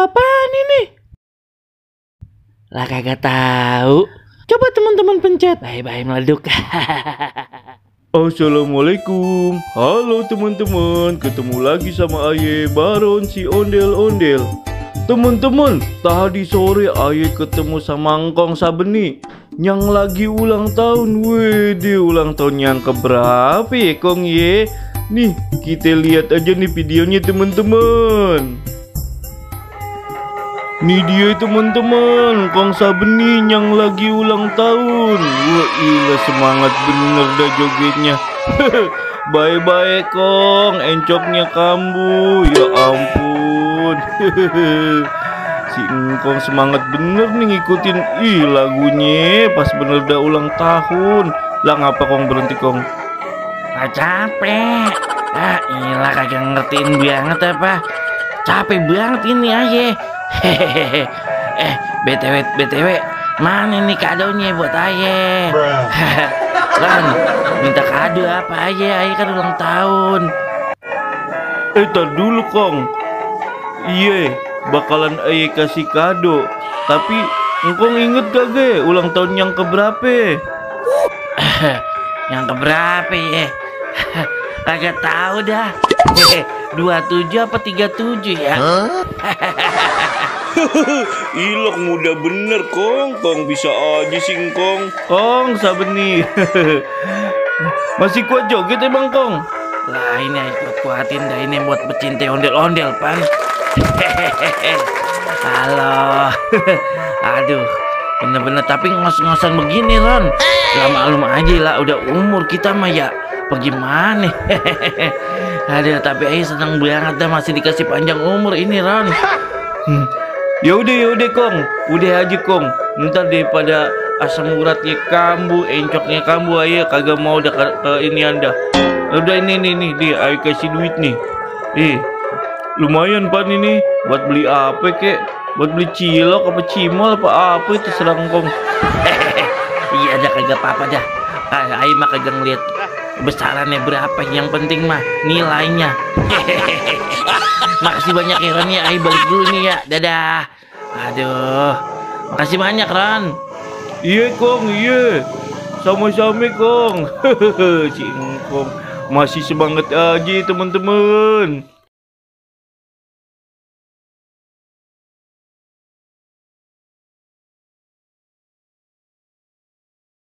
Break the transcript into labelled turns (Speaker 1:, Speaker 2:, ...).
Speaker 1: apaan ini?
Speaker 2: Lah kagak tahu.
Speaker 1: Coba teman-teman pencet.
Speaker 2: Bye-bye meleduk.
Speaker 3: Assalamualaikum. Halo teman-teman, ketemu lagi sama Aye Baron si ondel-ondel. Teman-teman, tadi sore Aye ketemu sama Ngkong Sabeni yang lagi ulang tahun. Wede, ulang tahun yang keberapa ya Kong ye? Nih, kita lihat aja nih videonya teman-teman. Nih dia teman-teman, Kong Sabeni yang lagi ulang tahun. Wah ilah, semangat bener dah jogetnya. Bye-bye Kong, encoknya kambuh. Ya ampun. Si Ngkong semangat bener nih ngikutin lagunya pas bener dah ulang tahun. Lah ngapa Kong berhenti Kong?
Speaker 2: Capek. Ilah kagak ngertiin banget apa. Capek banget ini aja. Hehehe. BTW, mana nih kadonya buat Aye? Kan, minta kado apa aja? Aye kan ulang tahun.
Speaker 3: Tar dulu Kong. Iya, bakalan Aye kasih kado. Tapi Ngkong inget kagak ulang tahun yang keberapa?
Speaker 2: Yang keberapa ya? Kagak tahu dah. 27 apa 37 ya?
Speaker 3: Ilok muda bener Kong bisa aja sih Kong Sabeni. Masih kuat joget emang Kong?
Speaker 2: Lah ini kuat-kuatin dah, ini buat pecinta ondel-ondel pan. Halo. Aduh, bener-bener tapi ngos-ngosan begini Ron. Lama-lama aja lah, udah umur kita mah ya. Bagaimana? Aduh, tapi Aye seneng banget dah masih dikasih panjang umur ini Ron.
Speaker 3: Ya udah Kong, udah aja Kong. Ntar daripada asam uratnya kambuh, encoknya kambuh, Aye kagak mau dah ke ini anda. Udah ini dia Aye kasih duit nih. Lumayan pan ini buat beli apa kek? Buat beli cilok apa cimol apa itu serang Kong.
Speaker 2: Iya ada kagak apa-apa dah. Aye mah kagak ngeliat besarannya berapa, yang penting mah nilainya. Makasih banyak ya Ron ya, Aye balik dulu nih ya, dadah. Aduh, makasih banyak Ron.
Speaker 3: Iya Kong, iya. Sama-sama Kong. Si Ngkong masih semangat aja teman-teman.